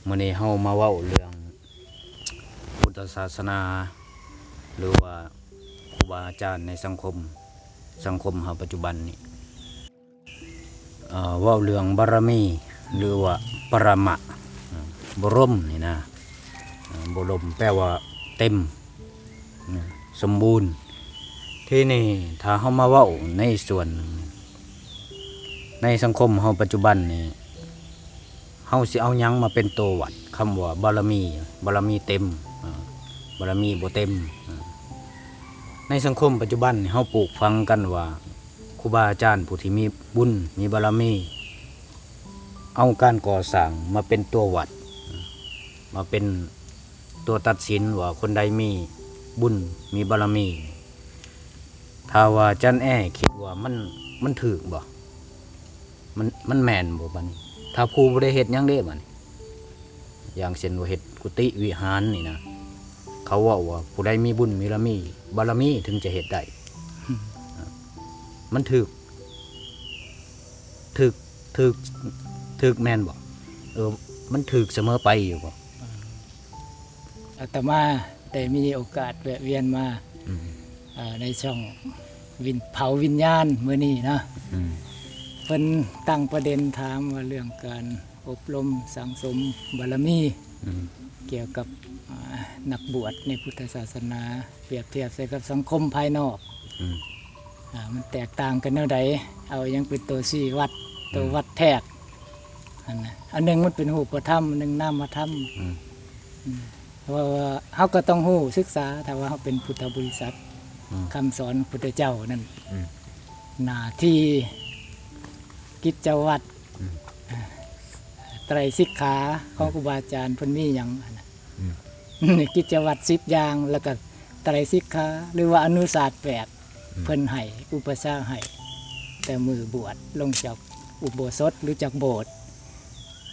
ມື້ນີ້ເຮົາມາເວົ້າເລື່ອງພຸດທະສາສະໜາ ຫຼືວ່າຄູບາອາຈານໃນສັງຄົມ, ສັງຄົມເຮົາປັດຈຸບັນນີ້ ເອີ ເວົ້າເລື່ອງບາລະມີ ຫຼືວ່າປະລະມະ ອາ ບໍລົມນີ້ນະ ອາ ບໍລົມແປວ່າເຕັມ ອາ ສົມບູນ. ທີນີ້ຖ້າເຮົາມາເວົ້າໃນສ່ວນ ໃນສັງຄົມເຮົາປັດຈຸບັນນີ້ ເຮົາຊິເອົາຫຍັງມາເປັນຕົວວັດຄຳວ່າບາລະມີ? ບາລະມີເຕັມ ອາ ບາລະມີບໍ່ເຕັມ. ອາ ໃນສັງຄົມປັດຈຸບັນນີ້ ເຮົາປູກຝັງກັນວ່າ ຄູບາອາຈານຜູ້ທີ່ມີບຸນມີບາລະມີ ເອົາການກໍ່ສ້າງມາເປັນຕົວວັດ ມາເປັນຕົວຕັດສິນວ່າຄົນໃດມີບຸນມີບາລະມີ. ຖ້າວ່າອາຈານແອຄິດວ່າມັນ ມັນຖືກບໍ່? ມັນ ມັນແມ່ນບໍ່ບັດນີ້? ຖ້າຜູ້ບໍ່ໄດ້ເຮັດຫຍັງເດ້ບັດນີ້? ຢ່າງເຊັ່ນວ່າເຮັດກຸຕິວິຫານນີ້ນະ ເຂົາເວົ້າວ່າຜູ້ໃດມີບຸນມີລະມີ ບາລະມີເຖິງຈະເຮັດໄດ້. ມັນຖືກ ຖືກ ຖືກ ຖືກແມ່ນບໍ່? ເອີ ມັນຖືກສະເໝີໄປຢູ່ບໍ່? ອາ ອາດຕະມາໄດ້ມີໂອກາດແວະວຽນມາ ອືມ ເອີ ໃນຊ່ອງວິນ ເຜົາວິນຍານມື້ນີ້ເນາະ ອືມ ເພິ່ນຕັ້ງປະເດັນຖາມວ່າເລື່ອງການອົບຮົມສັ່ງສົມບາລະມີ ອືມ ກ່ຽວກັບ ອາ ນັກບວດໃນພຸດທະສາສະໜາ ປຽບທຽບໃສ່ກັບສັງຄົມພາຍນອກ ອືມ ອາ ມັນແຕກຕ່າງກັນແນວໃດ? ເອົາຫຍັງເປັນຕົວຊີ້ວັດ ຕົວ ອືມ ວັດແທກ? ອັນນະ ອັນໜຶ່ງມັນເປັນຮູບປະທຳ ອັນໜຶ່ງນາມະທຳ ອືມ ອືມ ເພາະວ່າເຮົາກໍຕ້ອງຮູ້ສຶກສາ ຖ້າວ່າເຮົາເປັນພຸດທະບໍລິສັດ ອືມ ຄຳສອນພຸດທະເຈົ້ານັ້ນ ອືມ ໜ້າທີ່ ກິດຈະວັດ ອືມ ອາ ໄຕຣສິກຂາຂອງ ອືມ ຄູບາອາຈານເພິ່ນມີຫຍັງຫັ້ນນະ ອືມ ກິດຈະວັດສິບຢ່າງ ແລ້ວກໍໄຕຣສິກຂາ ຫຼືວ່າອະນຸສາດແປດ ອືມ ເພິ່ນໃຫ້ ອຸປະຊາໃຫ້ ແຕ່ມື້ບວດລົງຈາກອຸໂບສົດ ຫຼື ຈາກໂບດ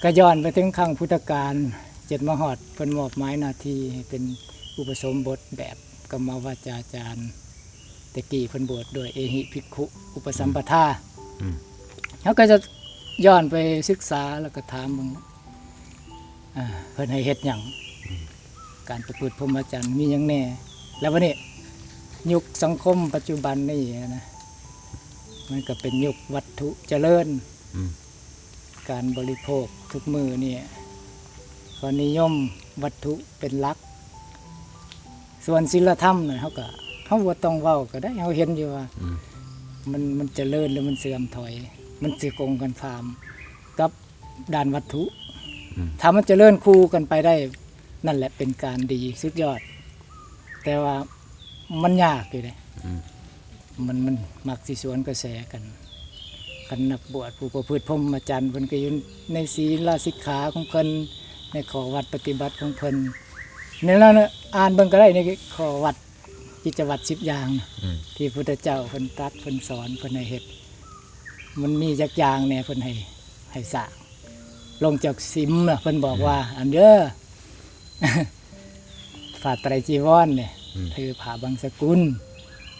ກໍຍ້ອນໄປເຖິງຄັ້ງພຸດທະການ ເຈັດມາຮອດ ເພິ່ນມອບໝາຍໜ້າທີ່ໃຫ້ເປັນອຸປະສົມບົດແບບກຳມະວາຈາຈານ ແຕ່ກີ້ເພິ່ນບວດດ້ວຍເອຫິພິກຂຸອຸປະສຳປະທາ ອືມ ເຮົາກໍຈະຍ້ອນໄປສຶກສາ ແລ້ວກໍຖາມເບິ່ງ ອາ ເພິ່ນໃຫ້ເຮັດຫຍັງ? ອືມ ການປະພຶດພົມມະຈັນມີຫຍັງແດ່? ແລ້ວບັດນີ້ ຍຸກສັງຄົມປັດຈຸບັນນີ້ນະ ມັນກໍເປັນຍຸກວັດຖຸຈະເລີນ ອືມ ການບໍລິໂພກທຸກມື້ນີ້ ກໍນິຍົມວັດຖຸເປັນຫຼັກ. ສ່ວນສິນລະທຳນະ ເຮົາກໍ ເຮົາບໍ່ຕ້ອງເວົ້າກໍໄດ້ ເຮົາເຫັນຢູ່ວ່າ ອືມ ມັນ ມັນຈະເລີນ ຫຼື ມັນເສື່ອມຖອຍ ມັນຊິກົງກັນຂ້າມກັບດ້ານວັດຖຸ ອືມ ຖ້າມັນຈະເລີນຄູ່ກັນໄປໄດ້ ນັ້ນແຫຼະເປັນການດີສຸດຍອດ ແຕ່ວ່າມັນຍາກຢູ່ເດ້ ອືມ ມັນ ມັນມັກຊິສວນກະແສກັນ. ຄັນນັກບວດຜູ້ປະພຶດພົມມະຈັນ ເພິ່ນກໍຢູ່ໃນສີລະສິກຂາຂອງເພິ່ນ ໃນຂໍ້ວັດປະຕິບັດຂອງເພິ່ນ ໃນນັ້ນ ອ່ານເບິ່ງກໍໄດ້ ໃນຂໍ້ວັດ ກິດຈະວັດສິບຢ່າງ ອືມ ທີ່ພຸດທະເຈົ້າເພິ່ນຕັດ ເພິ່ນສອນ ເພິ່ນໃຫ້ເຮັດ ມັນມີຈັກຢ່າງແດ່ເພິ່ນໃຫ້ ໃຫ້ສ້າງ? ລົງຈາກສິມນະ ເພິ່ນບອກ ອືມ ວ່າ ອັນເດີ ຜ້າໄຕຣຈີວອນນີ້ ອືມ ຖືຜ້າບັງສະກຸນ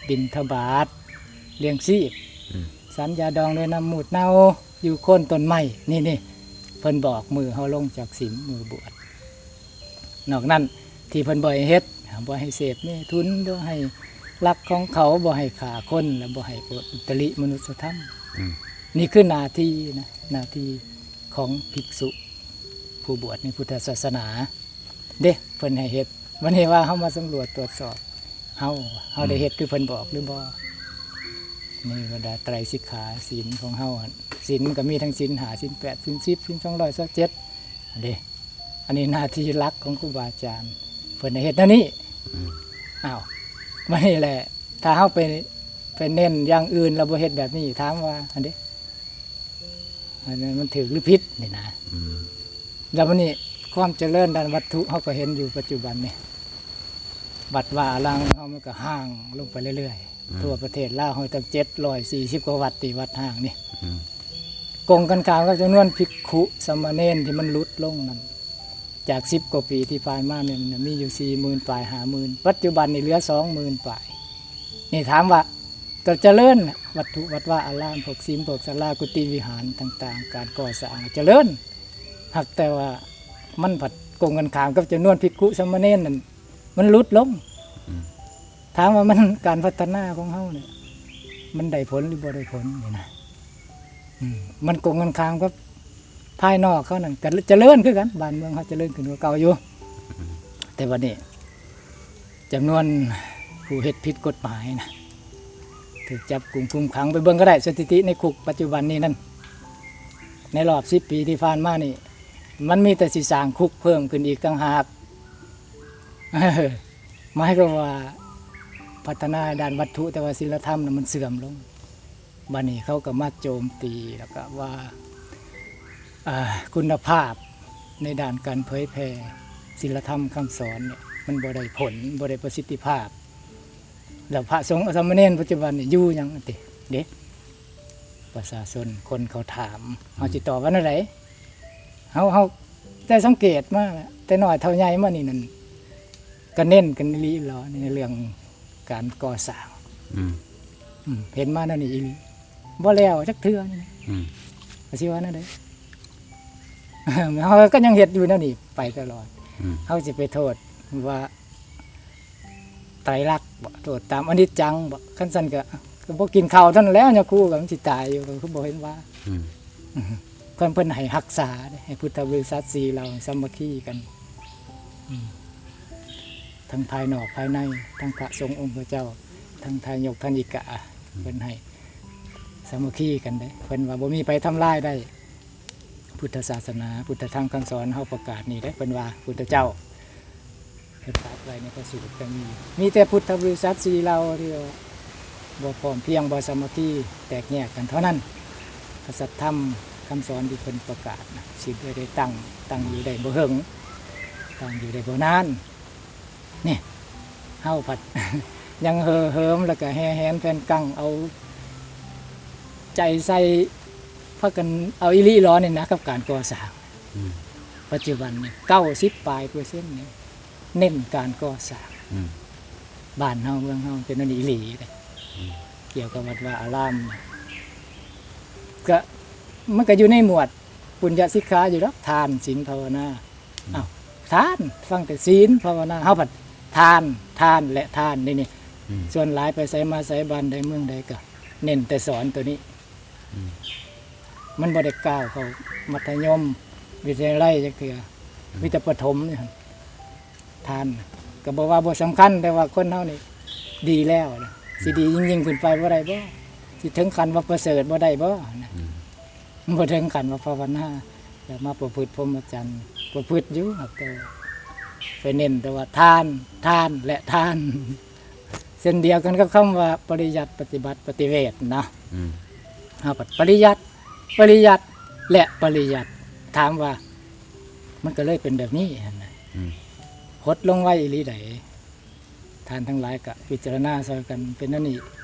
ບິນທະບາດ ລ້ຽງຊີບ ອືມ ສັນຢາດອງດ້ວຍນ້ຳມູດເນົ່າ ຢູ່ໂຄນຕົ້ນໄມ້ ນີ້ໆ ເພິ່ນບອກມື້ເຮົາລົງຈາກສິມ ມື້ບວດ. ນອກນັ້ນທີ່ເພິ່ນບໍ່ໃຫ້ເຮັດ ບໍ່ໃຫ້ເສບເມທຸນ ບໍ່ໃຫ້ລັກຂອງເຂົາ ບໍ່ໃຫ້ຂ້າຄົນ ແລະ ບໍ່ໃຫ້ອວດອຸດຕະລິມະນຸດສະທຳ ອືມ ນີ້ຄືໜ້າທີ່ນະ ໜ້າທີ່ຂອງພິກສຸຜູ້ບວດໃນພຸດທະສາສະໜາເດ້ ເພິ່ນໃຫ້ເຮັດ. ບັດນີ້ວ່າເຮົາມາສຳຫຼວດຕວດສອບ ເຮົາ ເຮົາໄດ້ເຮັດຄືເພິ່ນບອກຫຼືບໍ່? ອືມ ນີ້ບັນດາໄຕຣສິກຂາສິນຂອງເຮົາ ສິນກໍມີທັງສິນຫ້າ ສິນແປດ ສິນສິບ ສິນສອງຮ້ອຍຊາວເຈັດ ເດ້ ອັນນີ້ໜ້າທີ່ຫຼັກຂອງຄູບາອາຈານ ເພິ່ນໃຫ້ເຮັດແນວນີ້ ອືມ ອ້າວ ບັດນີ້ແຫຼະ ຖ້າເຮົາໄປ ໄປເນັ້ນຢ່າງອື່ນ ແລ້ວບໍ່ເຮັດແບບນີ້ ຖາມວ່າ ອັນເດ້ ອັນນັ້ນມັນຖືກຫຼືຜິດນີ້ນະ ອືມ ແລ້ວບັດນີ້ຄວາມຈະເລີນດ້ານວັດຖຸ ເຮົາກໍເຫັນຢູ່ປັດຈຸບັນນີ້ ວັດວາອາລາມຂອງເຮົາມັນກໍຮ້າງລົງໄປເລື້ອຍໆ ອືມ ທົ່ວປະເທດລາວເຮົາຕັ້ງເຈັດຮ້ອຍສີ່ສິບກວ່າວັດ ທີ່ວັດຮ້າງນີ້ ອືມ ກົງກັນຂ້າມກັບຈຳນວນພິກຂຸສາມະເນນທີ່ມັນຫຼຸດລົງນັ້ນ ຈາກສິບກວ່າປີທີ່ຜ່ານມານີ້ ມັນມີຢູ່ສີ່ໝື່ນປາຍ ຫ້າໝື່ນ ປັດຈຸບັນນີ້ເຫຼືອສອງໝື່ນປາຍ. ນີ້ຖາມວ່າກໍຈະເລີນ ວັດຖຸວັດວາອາລາມ ພວກສິມ ພວກສາລາ ກຸຕິວິຫານຕ່າງໆ ການກໍ່ສ້າງຈະເລີນ ຫາກແຕ່ວ່າ ມັນພັດກົງກັນຂ້າມກັບຈຳນວນພິກຂຸສາມະເນນນັ້ນ ມັນຫຼຸດລົງ. ອືມ ຖາມວ່າມັນ ການພັດທະນາຂອງເຮົານີ້ ມັນໄດ້ຜົນຫຼືບໍ່ໄດ້ຜົນນີ້ນະ. ອືມ ມັນກົງກັນຂ້າມກັບພາຍນອກເຂົານັ້ນ ກໍຈະເລີນຄືກັນ, ບ້ານເມືອງເຮົາຈະເລີນຂຶ້ນກວ່າເກົ່າຢູ່. ອືມ ແຕ່ບັດນີ້ ຈຳນວນຜູ້ເຮັດຜິດກົດໝາຍນະ ຖືກຈັບກຸມຄຸມຂັງ. ໄປເບິ່ງກໍໄດ້ ສະຖິຕິໃນຄຸກປັດຈຸບັນນີ້ນັ້ນ ໃນລອບສິບປີທີ່ຜ່ານມານີ້ ມັນມີແຕ່ຊິສ້າງຄຸກເພີ່ມຂຶ້ນອີກຕ່າງຫາກ. ໝາຍຄວາມວ່າພັດທະນາດ້ານວັດຖຸ ແຕ່ວ່າສິນລະທຳນະມັນເສື່ອມລົງ. ບັດນີ້ເຂົາກໍມາໂຈມຕີ ແລ້ວກໍວ່າ ອ່າ ຄຸນນະພາບໃນດ້ານການເຜີຍແຜ່ສິນລະທຳຄຳສອນນີ້ ມັນບໍ່ໄດ້ຜົນ ບໍ່ໄດ້ປະສິດທິພາບ. ແລ້ວພະສົງສາມະເນນປັດຈຸບັນນີ້ຢູ່ຫຍັງຕິເດ? ປະຊາຊົນຄົນເຂົາຖາມ ເຮົາ ອືມ ຊິຕອບວ່າແນວໃດ? ເຮົາ ເຮົາໄດ້ສັງເກດມາແຕ່ນ້ອຍເທົ່າໃຫຍ່ມານີ້ນັ້ນ ກໍເນັ້ນກັນອີ່ຫຼີຫຼໍໃນເລື່ອງການກໍ່ສ້າງ. ອືມ ອືມ ເຫັນມາແນວນີ້ອີ່ຫຼີ ບໍ່ແລ້ວຈັກເທື່ອນີ້ນະ. ອືມ ກໍຊິວ່າແນວໃດ? ເຮົາກໍຍັງເຮັດຢູ່ແນວນີ້ໄປຕະຫຼອດ. ອືມ ເຮົາຊິໄປໂທດວ່າ ໄຕລັກບໍ ໂທດຕາມອະນິດຈັງບໍ? ຄັນຊັ້ນກໍ ກໍບໍ່ກິນເຂົ້າເທົ່ານັ້ນແຫຼະ ຍາຄູກໍມັນຊິຕາຍຢູ່ ກໍຄືບໍ່ເຫັນວ່າ. ອືມ ຄວາມເພິ່ນໃຫ້ຮັກສາເດ້ ໃຫ້ພຸດທະບໍລິສັດສີ່ເຫຼົ່າສາມັກຄີກັນ. ອືມ ທັງພາຍນອກພາຍໃນ ທັງພະສົງອົງພະເຈົ້າ ທັງທາຍົກທາຍິກະ ອືມ ເພິ່ນໃຫ້ສາມັກຄີກັນເດ້. ເພິ່ນວ່າບໍ່ມີໃຜທຳລາຍໄດ້ ພຸດທະສາສະໜາ ພຸດທະທຳຄຳສອນເຮົາປະກາດນີ້ເດ້. ເພິ່ນວ່າ ພຸດທະເຈົ້າ ເພິ່ນຕລັດໄວ້ໃນພະສູດກໍມີ ມີແຕ່ພຸດທະບໍລິສັດສີ່ເຫຼົ່າທີ່ວ່າບໍ່ພ້ອມພຽງ ບໍ່ສາມັກຄີ ແຕກແຍກກັນເທົ່ານັ້ນ. ກະສັດທຳຄຳສອນທີ່ເພິ່ນປະກາດນະ ຊິໄດ້ຕັ້ງ ຕັ້ງຢູ່ໄດ້ບໍ່ເຫິງ ຕັ້ງຢູ່ໄດ້ບໍ່ນານ. ນີ້ ເຮົາພັດຍັງເຫີເຫີມ ແລ້ວກະແຫ່ແຫນແຜ່ນກັ້ງ ເອົາໃຈໃສ່ ພາກັນເອົາອີ່ຫຼີອີ່ຫຼໍນີ້ນະ ກັບການກໍ່ສ້າງ. ອືມ ປັດຈຸບັນນີ້ເກົ້າສິບປາຍເປີເຊັນນີ້ ເນັ້ນການກໍ່ສ້າງ. ອືມ ບ້ານເຮົາເມືອງເຮົາເປັນອັນນີ້ອີ່ຫຼີເດ້. ອືມ ກ່ຽວກັບວັດວາອາລາມ ກະ ມັນກະຢູ່ໃນໝວດປຸນຍະສິກຂາຢູ່ດອກ ທານ ສິນ ພາວະນາ. ອືມ ອ້າວ ທານ ຟັງແຕ່ສິນ ພາວະນາ ເຮົາພັດທານ ທານ ແລະ ທານ ນີ້ ນີ້. ອືມ ສ່ວນຫຼາຍໄປໃສມາໃສ ບ້ານໃດເມືອງໃດ ກະເນັ້ນແຕ່ສອນໂຕນີ້. ອືມ ມັນບໍ່ໄດ້ກ້າວເຂົ້າມັດທະຍົມ ວິທະຍາໄລຈັກເທື່ອ. ອືມ ມີແຕ່ປະຖົມຢູ່ຫັ້ນ. ທານກໍບໍ່ວ່າບໍ່ສຳຄັນ ແຕ່ວ່າຄົນເຮົານີ້ດີແລ້ວນະ ອືມ ຊິດີຍິ່ງໆຂຶ້ນໄປບໍ່ໄດ້ບໍ? ຊິເຖິງຂັ້ນວ່າປະເສີດບໍ່ໄດ້ບໍ? ອືມ ບໍ່ເຖິງຂັ້ນວ່າພາວະນາ ແລ້ວມາປະພຶດພົມມະຈັນ ປະພຶດຢູ່ ແຕ່ໄປເນັ້ນແຕ່ວ່າທານ ທານ ແລະ ທານ. ເຊັ່ນດຽວກັນກັບຄຳວ່າປະລິຍັດ ປະຕິບັດ ປະຕິເວດນະ. ອືມ ເຮົາກໍປະລິຍັດ ປະລິຍັດ ແລະ ປະລິຍັດ. ຖາມວ່າມັນກໍເລີຍເປັນແບບນີ້ຫັ້ນນະ. ອືມ ຫົດລົງໄວອີ່ຫຼີໃດ. ທ່ານທັງຫຼາຍກໍພິຈາລະນາຊ່ອຍກັນ ເປັນແນວນີ້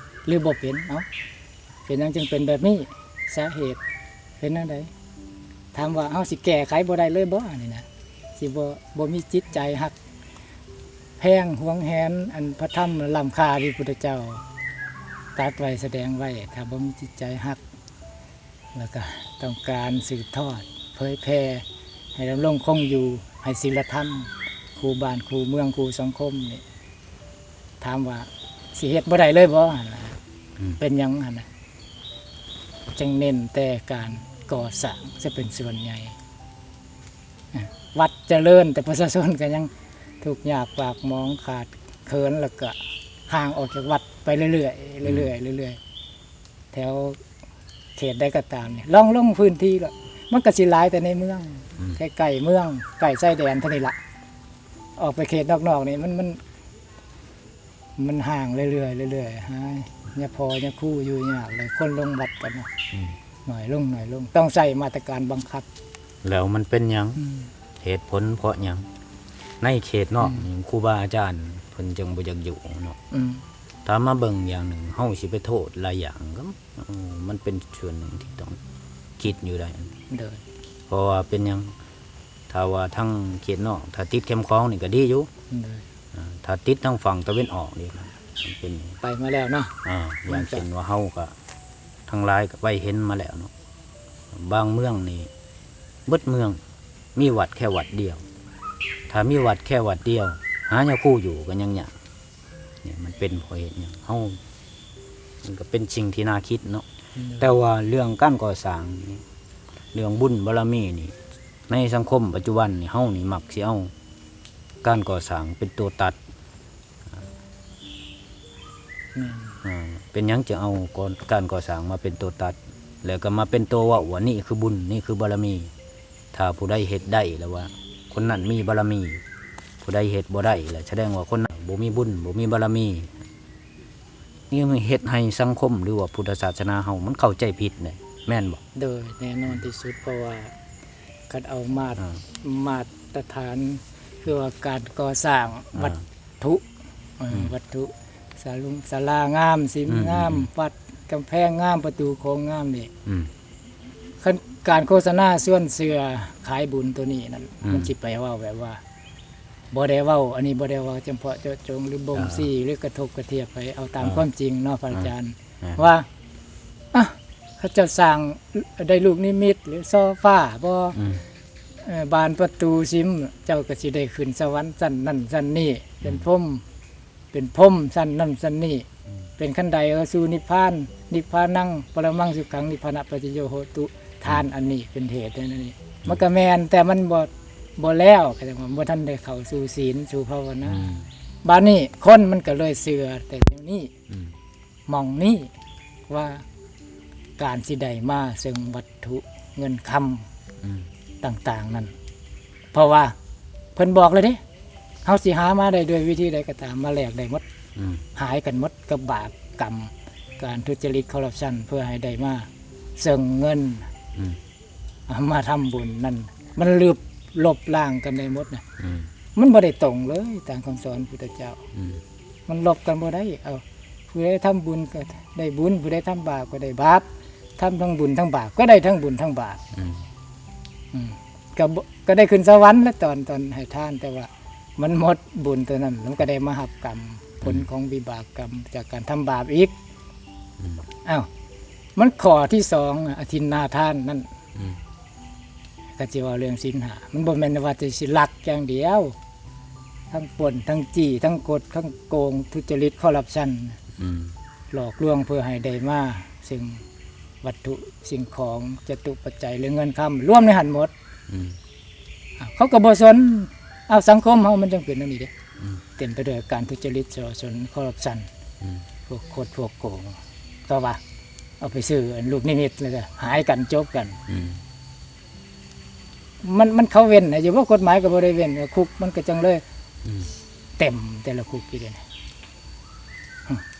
ຫຼືບໍ່ເປັນ? ເອົ້າ ເປັນຫຍັງຈຶ່ງເປັນແບບນີ້? ສາເຫດເປັນແນວໃດ? ຖາມວ່າເຮົາຊິແກ້ໄຂບໍ່ໄດ້ເລີຍບໍ່? ອັນນີ້ນະ ຊິບໍ່ ບໍ່ມີຈິດໃຈຮັກແພງຫວງແຫນອັນພະທຳລ້ຳຄ່າທີ່ພຸດທະເຈົ້າຕັດໄວ້ສະແດງໄວ້. ຖ້າບໍ່ມີຈິດໃຈຮັກ ແລ້ວກະຕ້ອງການສືບທອດເຜີຍແຜ່ໃຫ້ດຳລົງຄົງຢູ່ ໃຫ້ສິນລະທຳຄູ່ບ້ານຄູ່ເມືອງຄູ່ສັງຄົມນີ້ ຖາມວ່າຊິເຮັດບໍ່ໄດ້ເລີຍບໍ່ຫັ້ນນະ? ອືມ ເປັນຫຍັງຫັ້ນນະ ຈຶ່ງເນັ້ນແຕ່ການກໍ່ສ້າງຊະເປັນສ່ວນໃຫຍ່? ວັດຈະເລີນ ແຕ່ປະຊາຊົນກໍຍັງທຸກຍາກປາກໝອງຂາດເຂີນ ແລ້ວກໍຫ່າງອອກຈາກວັດໄປເລື້ອຍໆ ອືມ ເລື້ອຍໆ ເລື້ອຍໆ. ແຖວເຂດໃດກໍຕາມນີ້ ລອງລົງພື້ນທີ່ໂລດ ມັນກໍຊິຫຼາຍແຕ່ໃນເມືອງ ອືມ ໃກ້ໆເມືອງ ໃກ້ຊາຍແດນເທົ່ານີ້ລະ. ອອກໄປເຂດນອກໆນີ້ ມັນ ມັນ ມັນຫ່າງເລື້ອຍໆ ເລື້ອຍໆ ຫາຍາພໍ່ຍາຄູຢູ່ຍາກເລີຍ ຄົນລົງວັດກັນເນາະ. ອືມ ໜ້ອຍລົງ ໜ້ອຍລົງ ຕ້ອງໃຊ້ມາດຕະການບັງຄັບ. ແລ້ວມັນເປັນຫຍັງ? ອືມ ເຫດຜົນເພາະຫຍັງ? ໃນເຂດນອກ ອືມ ນີ້ ຄູບາອາຈານເພິ່ນຈຶ່ງບໍ່ຢາກຢູ່ເນາະ. ອືມ ຖ້າມາເບິ່ງຢ່າງໜຶ່ງ ເຮົາຊິໄປໂທດຫຼາຍຢ່າງກໍ ເອີ ມັນເປັນສ່ວນໜຶ່ງທີ່ຕ້ອງຄິດຢູ່ໄດ໋. ໂດຍ ເພາະວ່າເປັນຫຍັງ? ຖ້າວ່າທາງເຂດນອກ ຖ້າຕິດແຄມຂອງນີ້ກໍດີຢູ່. ໂດຍ ອາ ຖ້າຕິດທາງຝັ່ງຕາເວັນອອກນີ້ ມັນເປັນ ໄປມາແລ້ວເນາະ. ອາ ຢ່າງເຊັ່ນວ່າເຮົາກໍທັງຫຼາຍກໍໄປເຫັນມາແລ້ວເນາະ ບາງເມືອງນີ້ ເບິດເມືອງມີວັດແຄ່ວັດດຽວ. ຖ້າມີວັດແຄ່ວັດດຽວ ຫາຍາຄູຢູ່ກໍຍັງຍາກ. ນີ້ມັນເປັນເພາະເຫດຫຍັງ? ເຮົາ ມັນກໍເປັນສິ່ງທີ່ໜ້າຄິດເນາະ. ໂດຍ. ແຕ່ວ່າເລື່ອງການກໍ່ສ້າງນີ້ ເລື່ອງບຸນບາລະມີນີ້ ໃນສັງຄົມປັດຈຸບັນນີ້ ເຮົານີ້ມັກຊິເອົາການກໍ່ສ້າງເປັນຕົວຕັດ. ແມ່ນ. ອ່າ ເປັນຫຍັງຈຶ່ງເອົາການກໍ່ສ້າງມາເປັນຕົວຕັດ ແລ້ວກໍມາເປັນຕົວເວົ້າວ່າ ນີ້ຄືບຸນ ນີ້ຄືບາລະມີ? ຖ້າຜູ້ໃດເຮັດໄດ້ແລ້ວວ່າ ຄົນນັ້ນມີບາລະມີ, ຜູ້ໃດເຮັດບໍ່ໄດ້ແລ້ວ ສະແດງວ່າຄົນນັ້ນບໍ່ມີບຸນ ບໍ່ມີບາລະມີ. ນີ້ມັນເຮັດໃຫ້ສັງຄົມ ຫຼືວ່າພຸດທະສາສະໜາເຮົາມັນເຂົ້າໃຈຜິດເດ້ ແມ່ນບໍ່? ໂດຍ ແນ່ນອນທີ່ສຸດ ເພາະວ່າຄັນເອົາມາດ ອ່າ ມາດຕະຖານ ຄືວ່າການກໍ່ສ້າງ ອ່າ ວັດຖຸ ເອີ ອືມ ວັດຖຸ ສາລຸງ ສາລາງາມ ສິມງາມ ອືມ ວັດກຳແພງງາມ ປະຕູໂຂງງາມນີ້ ອືມ ຄັນການໂຄສະນາຊວນເຊື່ອຂາຍບຸນໂຕນີ້ນັ້ນ ອືມ ມັນຊິໄປເວົ້າແບບວ່າ ບໍ່ໄດ້ເວົ້າ ອັນນີ້ບໍ່ໄດ້ເວົ້າຈຳເພາະເຈາະຈົງ ຫຼືບົ່ງຊີ້ ອ່າ ຫຼືກະທົບກະທຽບໃຜ ເອົາຕາມ ອ່າ ຄວາມຈິງເນາະ ພະອາຈານ ອ່າ ວ່າ ອ່ະ ເຂົາເຈົ້າສ້າງໄດ້ລູກນິມິດ ຫຼືສໍຟາບໍ່ ອືມ ເອີ ບານປະຕູສິມ ເຈົ້າກໍຊິໄດ້ຂຶ້ນສະຫວັນຊັ້ນນັ້ນຊັ້ນນີ້ ເປັນ ອືມ ພົມ ເປັນພົມຊັ້ນນັ້ນຊັ້ນນີ້ ອືມ ເປັນຂັ້ນໄດເຂົ້າສູ່ນິບພານ ນິບພານັງປະລະມັງສຸຂັງ ນິບພານະປັດຕິໂຍໂຫຕຸ ອືມ ທານອັນນີ້ເປັນເຫດອັນນີ້ ອືມ ມັນກໍແມ່ນ ແຕ່ມັນບໍ່ ບໍ່ແລ້ວ ກໍຈັ່ງວ່າບໍ່ທັນໄດ້ເຂົ້າສູ່ສິນສູ່ພາວະນາ ອືມ ບາດນີ້ຄົນມັນກໍເລີຍເຊື່ອແຕ່ແນວນີ້ ອືມ ໝ່ອງນີ້ວ່າການຊິໄດ້ມາເຊິ່ງວັດຖຸເງິນຄຳ ອືມ ຕ່າງໆນັ້ນ ເພາະວ່າເພິ່ນບອກແລ້ວເດ້ ເຮົາຊິຫາມາໄດ້ດ້ວຍວິທີໃດກໍຕາມ ມາແລກໄດ້ໝົດ ອືມ ຫາຍກັນໝົດກັບບາບກຳ ການທຸດຈະລິດຄໍຣັບຊັນ ເພື່ອໃຫ້ໄດ້ມາເຊິ່ງເງິນ ອືມ ເອົາມາທຳບຸນນັ້ນ ມັນລຶບລົບລ້າງກັນໄດ້ໝົດນະ ອືມ ມັນບໍ່ໄດ້ຕົງເລີຍຕາມຄຳສອນພຸດທະເຈົ້າ ອືມ ມັນລົບກັນບໍ່ໄດ້ ເອົາ ຜູ້ໃດທຳບຸນກໍໄດ້ບຸນ ຜູ້ໃດທຳບາບກໍໄດ້ບາບ ທຳທັງບຸນທັງບາບກໍໄດ້ທັງບຸນທັງບາບ ອືມ ອືມ ກໍບໍ່ ກໍໄດ້ຂຶ້ນສະຫວັນແຫຼະ ຕອນ ຕອນໃຫ້ທານ ແຕ່ວ່າມັນໝົດບຸນຕົວນັ້ນ ມັນກໍໄດ້ມາຮັບກຳ ອືມ ຜົນຂອງວິບາກກຳຈາກການທຳບາບອີກ ອືມ ອ້າວ ມັນຂໍ້ທີສອງ ອະທິນນາທານນັ້ນ ອືມ ກໍຊິເວົ້າເລື່ອງສິນຫ້າ ມັນບໍ່ແມ່ນວ່າແຕ່ຊິລັກຢ່າງດຽວ ທັງປຸ້ນ ທັງຈີ້ ທັງກົດ ທັງໂກງ ທຸດຈະລິດ ຄໍຣັບຊັນ ອືມ ຫຼອກລວງເພື່ອໃຫ້ໄດ້ມາເຊິ່ງວັດຖຸສິ່ງຂອງ ຈະຕຸປັດໄຈ ຫຼືເງິນຄຳ ລວມໃນຫັ້ນໝົດ ອືມ ເຂົາກໍບໍ່ສົນ ເອົາ ສັງຄົມເຮົາມັນຈັ່ງເປັນແນວນີ້ເດ້ ອືມ ເຕັມໄປດ້ວຍການທຸດຈະລິດ ສໍ້ລະຊົນ ຄໍຣັບຊັນ ອືມ ພວກຄົດພວກໂກງ ກໍວ່າເອົາໄປຊື້ອັນລູກນິມິດ ແລ້ວກໍຫາຍກັນຈົບກັນ ອືມ ມັນ ມັນ ເຂົາເວັ້ນໃຫ້ຢູ່ບໍ່? ກົດໝາຍກໍບໍ່ໄດ້ເວັ້ນ ຄຸກມັນກໍຈັ່ງເລີຍ ອືມ ເຕັມແຕ່ລະຄຸກຢູ່ເດ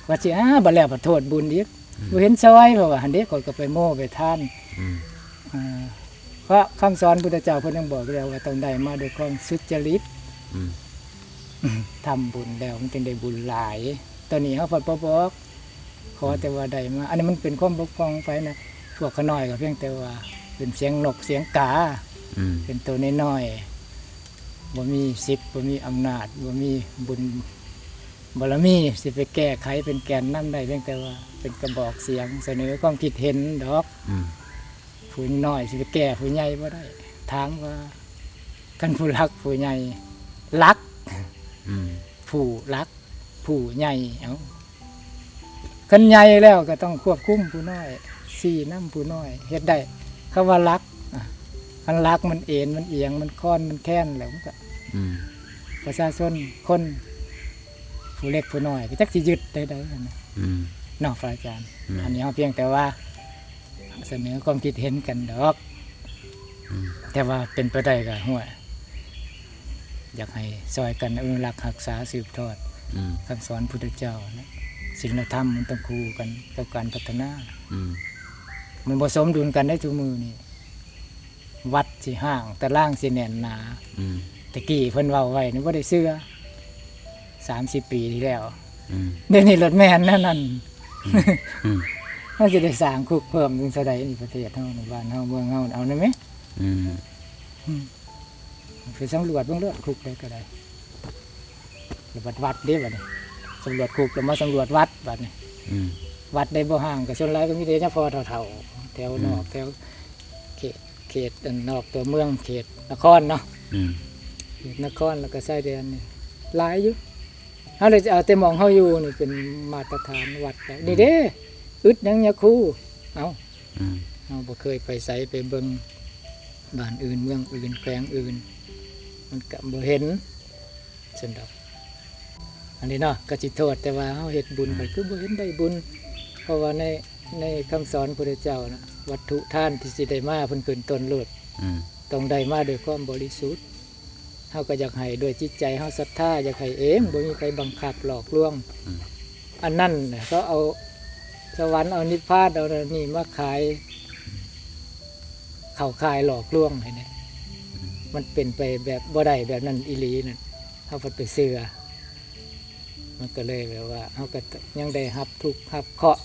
ວ່າຊິ ອາ ບັດແລ້ວບັດໂທດບຸນອີກ ອືມ ບໍ່ເຫັນຊ່ອຍ ເພາະວ່າຫັ້ນເດ້ ຂ້ອຍກໍໄປໂມ້ໄປທານ ອືມ ອາ ເພາະຄຳສອນພຸດທະເຈົ້າເພິ່ນຍັງບອກຢູ່ແລ້ວວ່າຕ້ອງໄດ້ມາດ້ວຍຄວາມສຸດຈະລິດ ອືມ ທຳບຸນແລ້ວມັນຈຶ່ງໄດ້ບຸນຫຼາຍ ຕອນນີ້ເຮົາພັດບໍ່ບອກ ຂໍແຕ່ວ່າໄດ້ມາ ອັນນີ້ມັນເປັນຄວາມບົກຜ່ອງຂອງໃຜນະ ພວກຂ້ານ້ອຍກໍພຽງແຕ່ວ່າເປັນສຽງນົກສຽງກາ ອືມ ເປັນໂຕນ້ອຍໆ ບໍ່ມີສິດ ບໍ່ມີອຳນາດ ບໍ່ມີບຸນບາລະມີ ຊິໄປແກ້ໄຂເປັນແກນນຳໄດ້ ພຽງແຕ່ວ່າເປັນກະບອກສຽງ ສະເໜີຄວາມຄິດເຫັນດອກ ອືມ ຜູ້ນ້ອຍຊິໄປແກ້ຜູ້ໃຫຍ່ບໍ່ໄດ້ ຖາມວ່າ ຄັນຜູ້ຫຼັກຜູ້ໃຫຍ່ ຫຼັກ ອືມ ຜູ້ຫຼັກ ຜູ້ໃຫຍ່ ເອົ້າ ຄັນໃຫຍ່ແລ້ວກໍຕ້ອງຄວບຄຸມຜູ້ນ້ອຍ ຊີ້ນຳຜູ້ນ້ອຍ ເຮັດໄດ້ ຄຳວ່າຫຼັກ ອາ ຄັນຫຼັກມັນເອນ ມັນອຽງ ມັນຄອນ ມັນແຄນແລ້ວ ມັນກໍ ອືມ ປະຊາຊົນ ຄົນ ຜູ້ເລັກຜູ້ນ້ອຍ ກໍຈັກຊິຍຶດໄດ້ໃດຫັ້ນນະ ອືມ ເນາະ ພະອາຈານ ແມ່ນ ອັນນີ້ເຮົາພຽງແຕ່ວ່າ ສະເໜີຄວາມຄິດເຫັນກັນດອກ ອືມ ແຕ່ວ່າເປັນໄປໄດ້ກໍ ຫ້ວຍ ຢາກໃຫ້ຊ່ອຍກັນອະນຸລັກຮັກສາສືບທອດ ອືມ ຄຳສອນພຸດທະເຈົ້ານະ ສິນລະທຳມັນຕ້ອງຄູ່ກັນກັບການພັດທະນາ ອືມ ມັນບໍ່ສົມດຸນກັນໃດທຸກມື້ນີ້ ວັດຊິຮ້າງ ຕະລາງຊິແໜ້ນໜາ ອືມ ແຕ່ກີ້ເພິ່ນເວົ້າໄວ້ນີ້ບໍ່ໄດ້ເຊື່ອ ສາມສິບປີທີ່ແລ້ວ ອືມ ດຽວນີ້ລົດແມ່ນແນວນັ້ນ ອືມ ອືມ ເຮົາຊິໄດ້ສ້າງຄຸກເພີ່ມເຖິງເທົ່າໃດນີ້ ປະເທດເຮົານີ້ ບ້ານເຮົາ ເມືອງເຮົາ ເອົານຳແມ ອືມ ອືມ ໄປສຳຫຼວດເບິ່ງໂລດ ຄຸກໃດກໍໄດ້ ລະບັດວັດເດ້ບັດນີ້ ສຳຫຼວດຄຸກ ລະມາສຳຫຼວດວັດບັດນີ້ ອືມ ວັດໃດບໍ່ຮ້າງ ກໍສ່ວນຫຼາຍກໍມີແຕ່ຍາພໍ່ເຖົ້າໆ ແຖວນອກ ອືມ ແຖວເຂດ ເຂດອັນນອກຕົວເມືອງ ເຂດນະຄອນເນາະ ອືມ ເຂດນະຄອນ ແລ້ວກໍຊາຍແດນນີ້ຫຼາຍຢູ່. ເຮົາເລີຍຈະເອົາແຕ່ໝ່ອງເຮົາຢູ່ນີ້ເປັນມາດຕະຖານວັດໄດ້. ນີ້ເດ້ ອືມ ອຶດຫຍັງຍາຄູ? ເອົ້າ ອືມ ເຮົາບໍ່ເຄີຍໄປໃສ ໄປເບິ່ງບ້ານອື່ນ ເມືອງອື່ນ ແຂວງອື່ນ ມັນກະບໍ່ເຫັນຊັ້ນດອກ. ອັນນີ້ເນາະ ກໍຊິໂທດແຕ່ວ່າເຮົາເຮັດບຸນ ອືມ ໄປຄືບໍ່ເຫັນໄດ້ບຸນ. ເພາະວ່າໃນ ໃນຄຳສອນພຸດທະເຈົ້ານະ ວັດຖຸທານທີ່ຊິໄດ້ມາ ເພິ່ນຂຶ້ນຕົ້ນໂລດ ອືມ ຕ້ອງໄດ້ມາດ້ວຍຄວາມບໍລິສຸດ. ເຮົາກໍຢາກໃຫ້ດ້ວຍຈິດໃຈເຮົາສັດທາ ຢາກໃຫ້ເອງ ອືມ ບໍ່ມີໃຜບັງຄັບຫຼອກລວງ. ອືມ ອັນນັ້ນນະ ເຂົາເອົາສະຫວັນ ເອົານິບພານ ເອົານັ້ນນີ້ມາຂາຍ ເຂົ້າຂ່າຍຫຼອກລວງໃຫ້ແດ່. ອືມ ມັນເປັນໄປແບບບໍ່ໄດ້ແບບນັ້ນອີ່ຫຼີນັ້ນ ເຮົາພັດໄປເຊື່ອ. ມັນກໍເລີຍແບບວ່າ ເຮົາກໍຍັງໄດ້ຮັບທຸກຮັບເຄາະ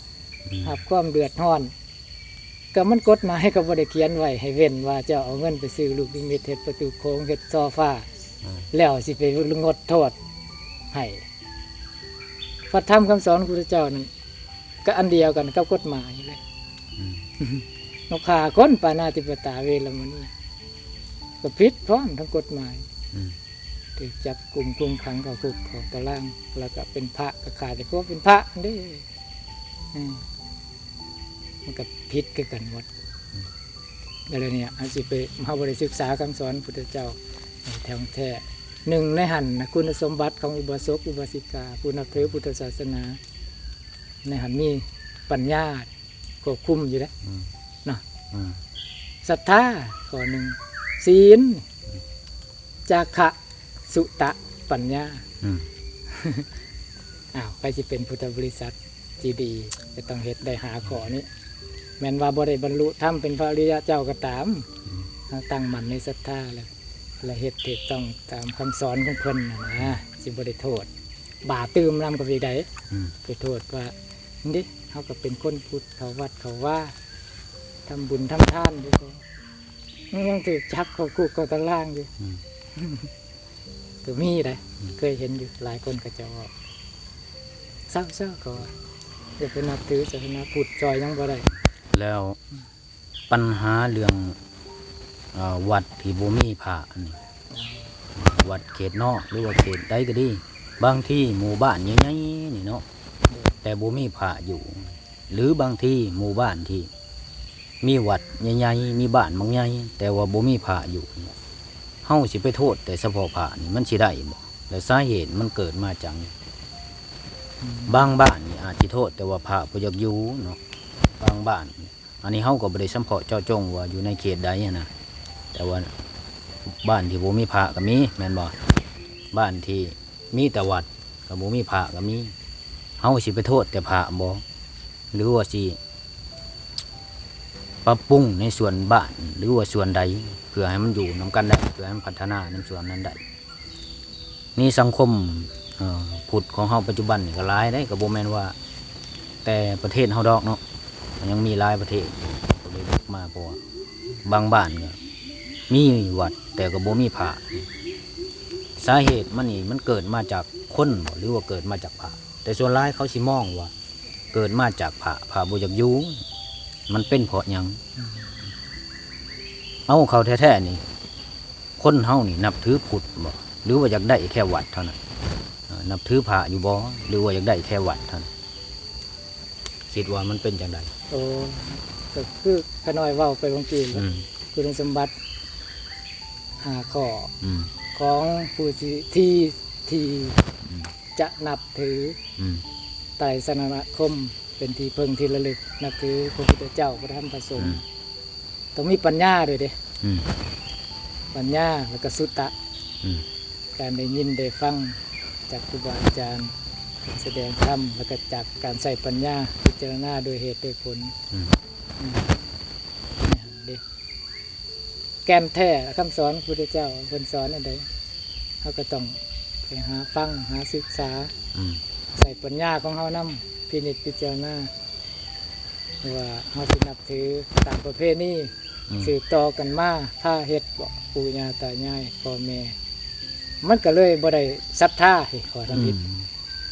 ອືມ ຮັບຄວາມເດືອດຮ້ອນ. ກໍມັນກົດໝາຍກໍບໍ່ໄດ້ຂຽນໄວ້ໃຫ້ເວັ້ນວ່າ ເຈົ້າເອົາເງິນໄປຊື້ລູກນິມິດ ເຮັດປະຕູໂຂງ ເຮັດໂຊຟາ ອືມ ແລ້ວຊິໄປງົດໂທດໃຫ້. ພະທຳຄຳສອນຂອງພະເຈົ້ານັ້ນ ກໍອັນດຽວກັນກັບກົດໝາຍເລີຍ. ອືມ ເຮົາຂ້າຄົນ ປານາຕິປາຕາ ເວລະມະນີ ກໍຜິດພ້ອມທັງກົດໝາຍ. ອືມ ຖືກຈັບກຸມຄຸມຂັງເຂົ້າຄຸກເຂົ້າຕາລາງ ແລ້ວກໍເປັນພະ ກໍຂ້າແຕ່ພວກເປັນພະເດ້. ອືມ ມັນກໍຜິດຄືກັນໝົດ. ອືມ ກໍເລີຍນີ້ ເຮົາຊິໄປ ເຮົາບໍ່ໄດ້ສຶກສາຄຳສອນພຸດທະເຈົ້າໃຫ້ທ່ອງແທ້. ໜຶ່ງໃນຫັ້ນນະ ຄຸນສົມບັດຂອງອຸບາສົກອຸບາສິກາ ຜູ້ນັບຖືພຸດທະສາສະໜາ ໃນຫັ້ນມີປັນຍາຄວບຄຸມຢູ່ເດ້. ອືມ ເນາະ ອືມ ສັດທາຂໍ້ໜຶ່ງ ສີນ ອືມ ຈາຄະ ສຸຕະ ປັນຍາ. ອືມ ອ້າວ ໃຜຊິເປັນພຸດທະບໍລິສັດທີ່ດີ ກໍຕ້ອງເຮັດໄດ້ຫ້າຂໍ້ນີ້. ແມ່ນວ່າບໍ່ໄດ້ບັນລຸທຳເປັນພະອະລິຍະເຈົ້າກໍຕາມ ອືມ ເຮົາຕັ້ງໝັ້ນໃນສັດທາ ແລະ ແລະ ເຮັດຖືກຕ້ອງຕາມຄຳສອນຂອງເພິ່ນຫັ້ນນະ ຊິບໍ່ໄດ້ໂທດ ບາບຕື່ມນຳກໍໄປໄດ້. ອືມ ໄປໂທດວ່າ ນີ້ເດ້ ເຮົາກໍເປັນຄົນພຸດ ເຂົ້າວັດເຂົ້າວາ ທຳບຸນທຳທານຢູ່ ກໍຍັງຖືກຈັບເຂົ້າຄຸກເຂົ້າຕາລາງຢູ່. ອືມ ກໍມີໄດ໋ ອືມ ເຄີຍເຫັນຢູ່ ຫຼາຍຄົນເຂົາເຈົ້າເວົ້າ ເຊົາໆ ເຂົາວ່າ ຢ່າໄປນັບຖືສາສະໜາພຸດ ຊ່ອຍຫຍັງບໍ່ໄດ້. ແລ້ວ ອືມ ປັນຫາເລື່ອງ ເອີ ວັດທີ່ບໍ່ມີພະນີ້ ວັດເຂດນອກ ຫຼືວ່າເຂດໃດກໍດີ ບາງທີໝູ່ບ້ານໃຫຍ່ໆນີ້ເນາະ ແຕ່ບໍ່ມີພະຢູ່ ຫຼືບາງທີໝູ່ບ້ານທີ່ມີວັດໃຫຍ່ໆ ມີບ້ານບັກໃຫຍ່ ແຕ່ວ່າບໍ່ມີພະຢູ່ ເຮົາຊິໄປໂທດແຕ່ສະເພາະພະນີ້ ມັນຊິໄດ້ບໍ່? ແລະ ສາເຫດມັນເກີດມາຈາກຫຍັງ? ອືມ ບາງບ້ານນີ້ອາດຊິໂທດແຕ່ວ່າພະບໍ່ຢາກຢູ່ເນາະ ບາງບ້ານ ອັນນີ້ເຮົາກໍບໍ່ໄດ້ສຳເພາະເຈາະຈົງວ່າຢູ່ໃນເຂດໃດຫັ້ນນະ ແຕ່ວ່າບ້ານທີ່ບໍ່ມີພະກໍມີ ແມ່ນບໍ່? ບ້ານທີ່ມີແຕ່ວັດ ກໍບໍ່ມີພະກໍມີ. ເຮົາຊິໄປໂທດແຕ່ພະບໍ່? ຫຼືວ່າຊິປັບປຸງໃນສ່ວນບ້ານ ຫຼືວ່າສ່ວນໃດ ເພື່ອໃຫ້ມັນຢູ່ນຳກັນໄດ້ ເພື່ອໃຫ້ມັນພັດທະນານຳສ່ວນນັ້ນໄດ້? ໃນສັງຄົມ ເອີ ພຸດຂອງເຮົາປັດຈຸບັນນີ້ກໍຫຼາຍເດ້ ກໍບໍ່ແມ່ນວ່າແຕ່ປະເທດເຮົາດອກເນາະ ກໍຍັງມີຫຼາຍປະເທດຢູ່ ກໍເລີຍເລິກມາ ເພາະວ່າບາງບ້ານກໍມີວັດ ແຕ່ກໍບໍ່ມີພະ. ສາເຫດມັນນີ້ ມັນເກີດມາຈາກຄົນບໍ ຫຼືວ່າເກີດມາຈາກພະ? ແຕ່ສ່ວນຫຼາຍເຂົາຊິມອງວ່າເກີດມາຈາກພະ ພະບໍ່ຢາກຢູ່. ມັນເປັນເພາະຫຍັງ? ອືມ ເອົາເຂົ້າແທ້ໆນີ້ ຄົນເຮົານີ້ນັບຖືພຸດບໍ ຫຼືວ່າຢາກໄດ້ແຄ່ວັດເທົ່ານັ້ນ? ເອີ ນັບຖືພະຢູ່ບໍ ຫຼືວ່າຢາກໄດ້ແຄ່ວັດເທົ່ານັ້ນ? ຄິດວ່າມັນເປັນຈັ່ງໃດ? ໂອ້ ກໍຄືຂ້ານ້ອຍເວົ້າໄປເມື່ອກີ້ ອືມ ຄຸນສົມບັດຫ້າຂໍ້ ອືມ ຂອງຜູ້ທີ່ ທີ່ ອືມ ຈະນັບຖື ອືມ ໄຕສະລະນະຄົມ ເປັນທີ່ເພິ່ງທີ່ລະລຶກ ນັບຖືພະພຸດທະເຈົ້າ ພະທຳ ພະສົງ ອືມ ຕ້ອງມີປັນຍາດ້ວຍເດ້. ອືມ ປັນຍາ ແລ້ວກໍສຸຕະ ອືມ ການໄດ້ຍິນໄດ້ຟັງຈາກຄູບາອາຈານສະແດງທຳ ແລ້ວກໍຈາກການໃຊ້ປັນຍາພິຈາລະນາດ້ວຍເຫດດ້ວຍຜົນ. ອືມ ອືມ ເດ້ ແກ່ນແທ້ຄຳສອນຂອງພະພຸດທະເຈົ້າ ເພິ່ນສອນອັນໃດ ເຮົາກໍຕ້ອງໄປຫາຟັງ ຫາສຶກສາ ອືມ ໃຊ້ປັນຍາຂອງເຮົານຳ ພິນິດພິຈາລະນາ ວ່າເຮົາຊິນັບຖືຕາມປະເພນີ ອືມ ສືບຕໍ່ກັນມາ ພາເຮັດບໍ ປູ່ຍ່າຕາຍາຍ ພໍ່ແມ່ ມັນກໍເລີຍບໍ່ໄດ້ສັດທາ ເອີ ຂໍທຳອິດ ອືມ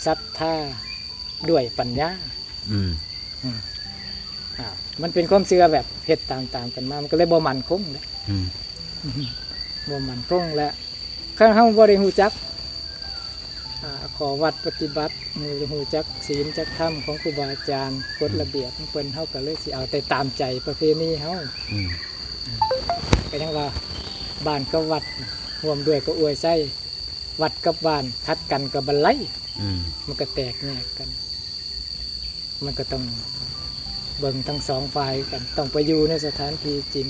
ສັດທາດ້ວຍປັນຍາ. ອືມ ອືມ ອ່າ ມັນເປັນຄວາມເຊື່ອແບບເຮັດຕາມໆກັນມາ ມັນກໍເລີຍບໍ່ໝັ້ນຄົງແຫຼະ. ອືມ ບໍ່ໝັ້ນຄົງ ແລະ ຄັນເຮົາບໍ່ໄດ້ຮູ້ຈັກ ອາ ຂໍ້ວັດປະຕິບັດ ບໍ່ໄດ້ຮູ້ຈັກສິນຈັກທຳຂອງຄູບາອາຈານ ກົດ ອືມ ລະບຽບຂອງເພິ່ນ ເຮົາກໍເລີຍຊິເອົາແຕ່ຕາມໃຈປະເພນີເຮົາ. ອືມ ກໍຍັງວ່າ ບ້ານກັບວັດ ຮ່ວມດ້ວຍກໍອວຍໄຊ, ວັດກັບບ້ານຂັດກັນກໍບັນໄລ. ອືມ ມັນກໍແຕກແຍກກັນ. ມັນກໍຕ້ອງເບິ່ງທັງສອງຝ່າຍກັນ, ຕ້ອງໄປຢູ່ໃນສະຖານທີ່ຈິງ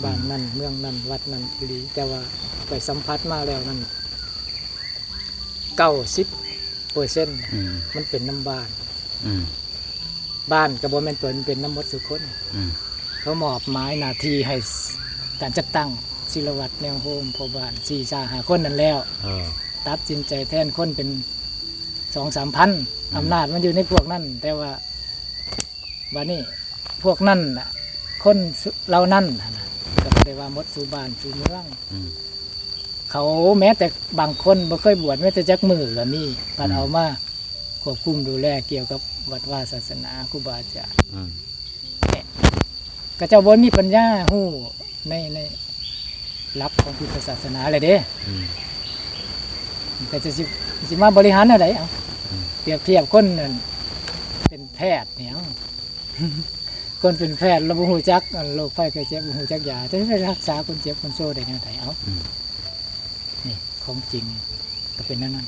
ບ້ານນັ້ນ ອືມ ເມືອງນັ້ນ ວັດນັ້ນອີ່ຫຼີ. ແຕ່ວ່າຂ້ອຍສຳຜັດມາແລ້ວນັ້ນ ເກົ້າສິບເປີເຊັນ ອືມ ມັນເປັນນຳບ້ານ. ອືມ ບ້ານກໍບໍ່ແມ່ນເປັນ ເປັນນຳໝົດສູ່ຄົນ. ອືມ ເຂົາມອບໝາຍໜ້າທີ່ໃຫ້ການຈັດຕັ້ງ ສິລະວັດ ແນວໂຮມ ພໍ່ບ້ານ ສີ່ຊາຫ້າຄົນນັ້ນແລ້ວ. ເອີ ຕັດສິນໃຈແທນຄົນເປັນສອງສາມພັນ ອືມ ອຳນາດມັນຢູ່ໃນພວກນັ້ນ. ແຕ່ວ່າບາດນີ້ພວກນັ້ນນະ ຄົນເຫຼົ່ານັ້ນຫັ້ນນະ ກໍບໍ່ໄດ້ວ່າໝົດສູ່ບ້ານສູ່ເມືອງ. ອືມ ເຂົາແມ້ແຕ່ບາງຄົນບໍ່ເຄີຍບວດແມ້ແຕ່ຈັກມື້ກໍມີ, ພັດ ອືມ ເອົາມາຄວບຄຸມດູແລກ່ຽວກັບວັດວາສາສະໜາ ຄູບາອາຈານ. ອືມ ເຂົາເຈົ້າບໍ່ມີປັນຍາຮູ້ໃນ ໃນຫຼັກຂອງພຸດທະສາສະໜາແລ້ວເດ້. ອືມ ເຂົາເຈົ້າຊິ ຊິມາບໍລິຫານແນວໃດ? ເອົາ ອືມ ປຽບທຽບຄົນນັ້ນເປັນແພດນີ້ ເອົາ ຄົນເປັນແພດແລ້ວບໍ່ຮູ້ຈັກ ອັນ ໂລກໄພໄຂ້ເຈັບ ບໍ່ຮູ້ຈັກຢາ ຈະໄປຮັກສາຄົນເຈັບຄົນໂຊໄດ້ແນວໃດ? ເອົາ ອືມ ນີ້ຂອງຈິງກໍເປັນແນວນັ້ນ.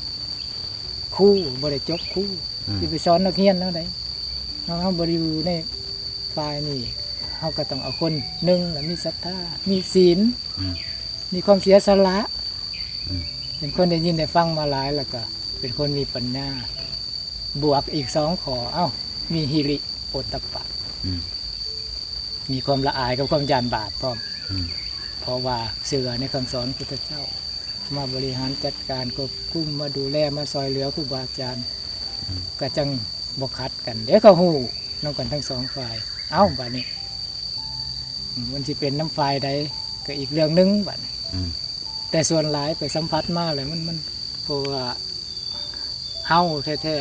ຄູບໍ່ໄດ້ຈົບຄູ ອືມ ຊິໄປສອນນັກຮຽນແນວໃດ? ເຮົາ ເຮົາບໍ່ໄດ້ຢູ່ໃນຝ່າຍນີ້ ເຮົາກໍຕ້ອງເອົາຄົນໜຶ່ງລະມີສັດທາ ມີສິນ ອືມ ມີຄວາມເສຍສະຫຼະ ອືມ ເປັນຄົນໄດ້ຍິນໄດ້ຟັງມາຫຼາຍ ແລ້ວກໍເປັນຄົນມີປັນຍາ ບວກອີກສອງຂໍ້ ເອົ້າ ມີຫິລິໂອດຕະປະ ອືມ ມີຄວາມລະອາຍກັບຄວາມຢ້ານບາບພ້ອມ ອືມ ເພາະວ່າເຊື່ອໃນຄຳສອນພຸດທະເຈົ້າ ມາບໍລິຫານຈັດການຄວບຄຸມ ມາດູແລ ມາຊ່ອຍເຫຼືອຄູບາອາຈານ ອືມ ກໍຈັ່ງບໍ່ຂັດກັນເດ້ ເຂົາຮູ້ນຳກັນທັງສອງຝ່າຍ. ເອົ້າ ບາດນີ້ ມັນຊິເປັນນຳຝ່າຍໃດກໍອີກເລື່ອງໜຶ່ງບາດນີ້ ອືມ ແຕ່ສ່ວນຫຼາຍໄປສຳຜັດມາແລ້ວ ມັນ ມັນ ເພາະວ່າເຮົາແທ້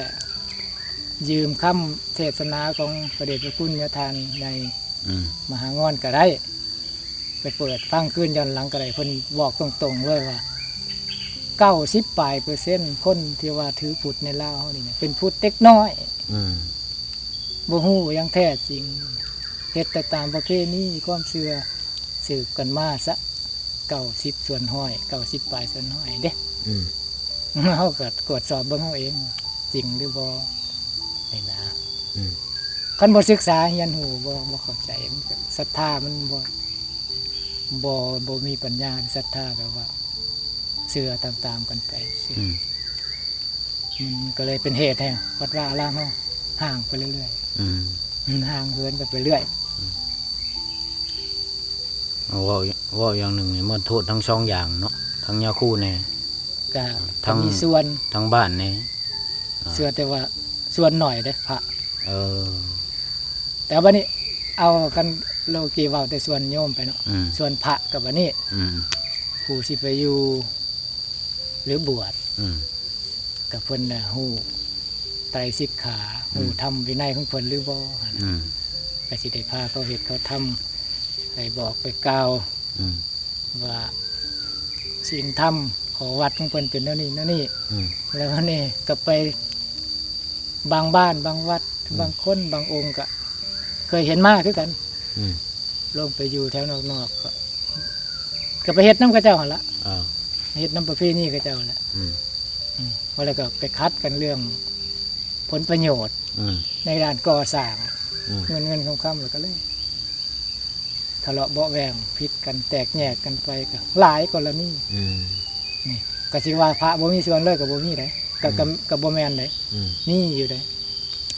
ໆ ຢືມຄຳເທດສະໜາຂອງພະເດດພະຄຸນຍາທ່ານໃຫຍ່ ອືມ ມະຫາງອນກໍໄດ້ ໄປເປີດຟັງຄືນຍ້ອນຫຼັງກໍໄດ້ ເພິ່ນບອກຕົງໆເລີຍວ່າ ເກົ້າສິບປາຍເປີເຊັນ ຄົນທີ່ວ່າຖືພຸດໃນລາວເຮົານີ້ນະ ເປັນພຸດເດັກນ້ອຍ ອືມ ບໍ່ຮູ້ຢ່າງແທ້ຈິງ ເຮັດແຕ່ຕາມປະເພນີຄວາມເຊື່ອ ສືບກັນມາຊະ ເກົ້າສິບສ່ວນຮ້ອຍ ເກົ້າສິບປາຍສ່ວນຮ້ອຍເດ້. ອືມ ເຮົາກໍກວດສອບເບິ່ງເຮົາເອງ ຈິງຫຼືບໍ່ ນີ້ນະ. ອືມ ຄັນບໍ່ສຶກສາຮຽນຮູ້ ບໍ່ ບໍ່ເຂົ້າໃຈ ມັນກໍສັດທາມັນບໍ່ ບໍ່ ບໍ່ມີປັນຍາ ສັດທາແບບວ່າເຊື່ອຕາມໆກັນໄປ. ອືມ ມັນກໍເລີຍເປັນເຫດໃຫ້ວັດວາອາລາມເຮົາຫ່າງໄປເລື້ອຍໆ. ອືມ ມັນຫ່າງເຫີນກັນໄປເລື້ອຍ. ອືມ ເວົ້າ ເວົ້າຢ່າງໜຶ່ງນີ້ ມັນໂທດທັງສອງຢ່າງເນາະ ທັງຍາຄູແດ່ ກະ ທັງ ມີສ່ວນ ທັງບ້ານແດ່. ອ່າ ເຊື່ອແຕ່ວ່າສ່ວນໜ້ອຍເດ້ພະ. ເອີ ແຕ່ບັດນີ້ເອົາກັນ ໂລກີເວົ້າແຕ່ສ່ວນໂຍມໄປເນາະ. ອືມ ສ່ວນພະກັບອັນນີ້ ອືມ ຜູ້ຊິໄປຢູ່ ຫຼືບວດ ອືມ ກໍເພິ່ນນະຮູ້ໄຕຣສິກຂາ ອືມ ຮູ້ທຳວິໄນຂອງເພິ່ນຫຼືບໍ່ຫັ້ນນະ. ອືມ ກໍຊິໄດ້ພາເຂົາເຮັດເຂົາທຳ ໄປບອກໄປກ່າວ ອືມ ວ່າສິນທຳຂໍ້ວັດຂອງເພິ່ນເປັນແນວນີ້ແນວນີ້. ອືມ ແລ້ວບັດນີ້ກໍໄປບາງບ້ານບາງວັດ ອືມ ບາງຄົນບາງອົງກໍເຄີຍເຫັນມາຄືກັນ. ອືມ ລົງໄປຢູ່ແຖວນອກໆ ກໍ ກໍໄປເຮັດນຳເຂົາເຈົ້າຫັ້ນລະ. ເອີ ເຮັດນຳປະເພນີເຂົາເຈົ້າແຫຼະ. ອືມ ອືມ ວ່າແລ້ວກໍໄປຂັດກັນເລື່ອງຜົນປະໂຫຍດ ອືມ ໃນດ້ານກໍ່ສ້າງ ອືມ ເງິນເງິນຄຳຄຳ ແລ້ວກໍເລີຍທະເລາະເບາະແວ້ງ ຜິດກັນ ແຕກແຍກກັນໄປ ກໍຫຼາຍກໍລະນີ. ອືມ ນີ້ກໍຊິວ່າພະບໍ່ມີສ່ວນເລີຍກໍບໍ່ມີໃດ໋ ກໍ ອືມ ກໍ ກໍບໍ່ແມ່ນໃດ໋. ອືມ ມີຢູ່ໃດ໋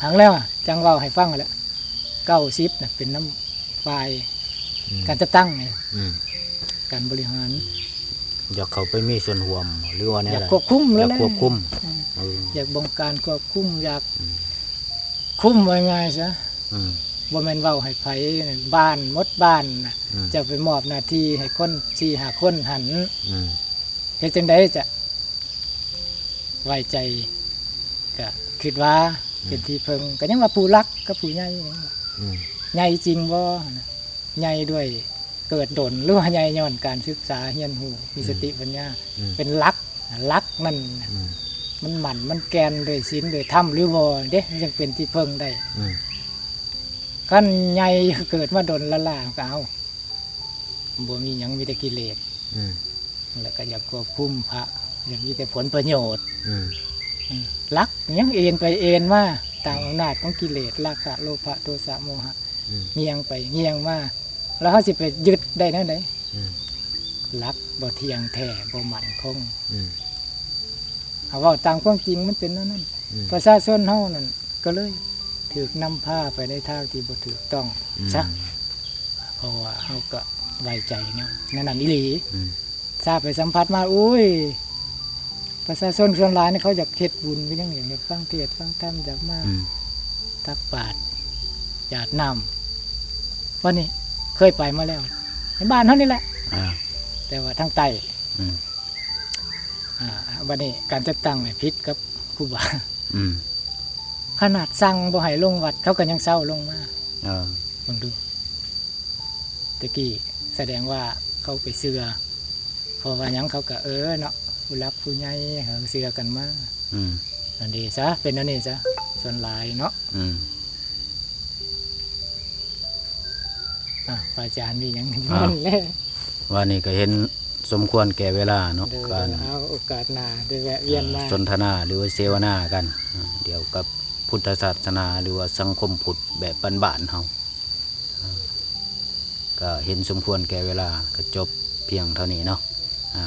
ຫາງແລ້ວຈັ່ງເວົ້າໃຫ້ຟັງຫັ້ນແຫຼະ ເກົ້າສິບນະເປັນນຳ ຝ່າຍ ອືມ ການຈັດຕັ້ງນີ້ ອືມ ການບໍລິຫານ ຢາກເຂົ້າໄປມີສ່ວນຮ່ວມ ຫຼືວ່າແນວໃດ? ຢາກຄວບຄຸມ ຢາກຄວບຄຸມ. ອືມ ເອີ ຢາກບົງການຄວບຄຸມ ຢາກ ອືມ ຄຸມ ເວົ້າງ່າຍໆຊະ. ອືມ ບໍ່ແມ່ນເວົ້າໃຫ້ໃຜ ບ້ານໝົດບ້ານນະ ອືມ ຈະໄປມອບໜ້າທີ່ໃຫ້ຄົນສີ່ຫ້າຄົນຫັ້ນ. ອືມ ເຮັດຈັ່ງໃດຈະໄວ້ໃຈ ກະຄິດວ່າ ອືມ ເປັນທີ່ເພິ່ງ ກໍຍັງວ່າຜູ້ຫຼັກກັບຜູ້ໃຫຍ່. ອືມ ໃຫຍ່ຈິງບໍ່? ໃຫຍ່ດ້ວຍ ເກີດດົນ ຫຼືວ່າໃຫຍ່ຍ້ອນການສຶກສາຮຽນຮູ້ ມີສະຕິ ອືມ ປັນຍາ ອືມ ເປັນຫຼັກ ຫຼັກນັ້ນ ອືມ ມັນໝັ້ນ ມັນແກ່ນດ້ວຍສິນ ດ້ວຍທຳ ຫຼືບໍ່ເດ້ ມັນຈັ່ງເປັນທີ່ເພິ່ງໄດ້ ອືມ ຄັນໃຫຍ່ເກີດມາດົນລ້າໆ ກໍເອົາ ບໍ່ມີຫຍັງ ມີແຕ່ກິເລດ ອືມ ແລ້ວກໍຢາກຄວບຄຸມພະ ຢາກມີແຕ່ຜົນປະໂຫຍດ ອືມ ອືມ ຫຼັກຍັງເອນໄປເອນມາ ຕາມອຳນາດຂອງກິເລດ ລາຄະ ໂລພະ ໂທສະ ໂມຫະ ອືມ ງຽງໄປງຽງມາ ແລ້ວເຮົາຊິໄປຍຶດໄດ້ແນວໃດ? ອືມ ຫຼັກບໍ່ທ່ຽງແທ້ ບໍ່ໝັ້ນຄົງ ອືມ ເຮົາເວົ້າຕາມຄວາມຈິງ ມັນເປັນແນວນັ້ນ ອືມ ປະຊາຊົນເຮົານັ້ນ ກໍເລີຍຖືກນຳພາໄປໃນທາງທີ່ບໍ່ຖືກຕ້ອງ ອືມ ຊະ ເພາະວ່າເຮົາກໍໄວ້ໃຈແນວ ແນວນັ້ນອີ່ຫຼີ ອືມ ຊາບໄປສຳຜັດມາ ໂອ້ຍ ປະຊາຊົນສ່ວນຫຼາຍນີ້ ເຂົາຢາກເຮັດບຸນ ກໍຍັງຢາກຟັງເທດຟັງທຳ ຢາກມາ ອືມ ຕັກບາດຢາດນ້ຳ ວັນນີ້ເຄີຍໄປມາແລ້ວ ໃນບ້ານເຮົານີ້ແຫຼະ ອ່າ ແຕ່ວ່າທາງໃຕ້ ອືມ ອ່າ ບັດນີ້ການຈັດຕັ້ງນີ້ຜິດກັບຄູບາ ອືມ ຂະໜາດສັ່ງບໍ່ໃຫ້ລົງວັດ ເຂົາກໍຍັງເຊົາລົງມາ ເອີ ເບິ່ງດູ ແຕ່ກີ້ສະແດງວ່າເຂົາໄປເຊື່ອ ເພາະວ່າຫຍັງ ເຂົາກໍ ເອີ ເນາະ ຜູ້ຫຼັກຜູ້ໃຫຍ່ເຂົາເຊື່ອກັນມາ ອືມ ອັນນີ້ຊະ ເປັນອັນນີ້ຊະ ສ່ວນຫຼາຍເນາະ ອືມ ອ່າ ພະອາຈານມີຫຍັງ ອ່າ ນັ້ນແຫຼະ ວ່ານີ້ກໍເຫັນສົມຄວນແກ່ເວລາເນາະ ໂດຍ ການ ເອົາໂອກາດໜ້າໄດ້ແວະວຽນມາ ອ່າ ສົນທະນາ ຫຼືວ່າເສວະນາກັນ ອ່າ ກ່ຽວກັບພຸດທະສາສະໜາ ຫຼືວ່າສັງຄົມພຸດແບບບ້ານໆເຮົາ ອ່າ ກໍເຫັນສົມຄວນແກ່ເວລາ ກໍຈົບພຽງເທົ່ານີ້ເນາະ ອ່າ